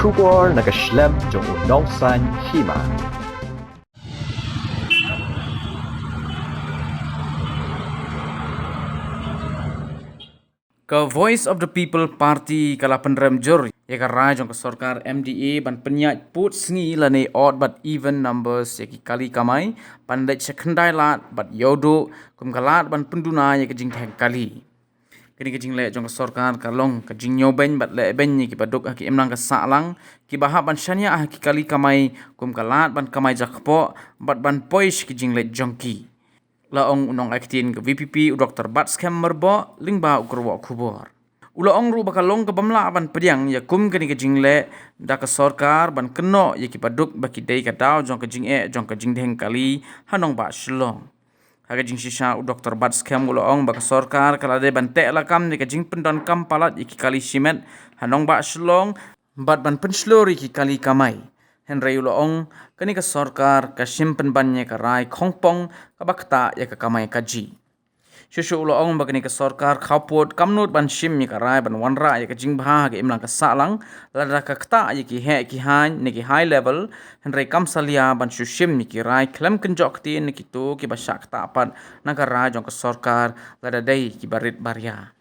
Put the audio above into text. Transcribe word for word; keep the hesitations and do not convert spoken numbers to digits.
Khubor na ka shlem jong u nongsan hima. Ka Voice of the People Party ka la pynrem jur ïa ka rai jong ka sorkar M D A ban pynïaid pud sngi lane odd but even numbers ïa ki kali kamai, ban leit sha khyndai lad bad ïoh duh kum ka lad ban pynduna ïa ka jingdheng kali. Kane ka jingleh jong ka sorkar ka long ka jingñiewbeiñ bad lehbeiñ ïa ki baduk ha ki imlang ka sahlang, kiba hap ban shaniah ha ki kali kamai kum ka lad ban kamai jakpoh bad ban poi sha ki jingleit jong ki. La ong u nongai ktien ka V P P u Doktor Batskhem Myrboh lyngba u kyrwoh khubor. U la ong ruh ba ka long ka bym lah ban pdiang ïa kum kane ka jingleh da ka sorkar ban kynnoh ïa ki baduk ba ki dei ka daw jong ka jingeh jong ka jingdheng kali ha nongbah Shillong. Ha ka jingshisha u Doktor Batskhem u la ong ba ka sorkar ka la dei ban teh lakam ïa ka jingpyndonkam palat ïa ki kali shimet ha nongbah Shillong bad ban pynshlur ïa ki kali kamai. Hynrei u la ong kane ka sorkar ka shim pynban ïa ka rai khongpong kaba ktah ïa ka kamai kajih. Shuh shuh u la ong ba kane ka sorkar khawpud kam nud ban shim ïa ka rai ban wanrah ïa ka jingbha ha ka imlang ka sahlang lada ka ktah ïa ki heh ki haiñ ne ki high level, hynrei kam salia ban shu shim ïa ki rai khlem kynjoh ktien na kito kiba shah ktah pat na ka rai jong ka sorkar lada dei kiba rit baria.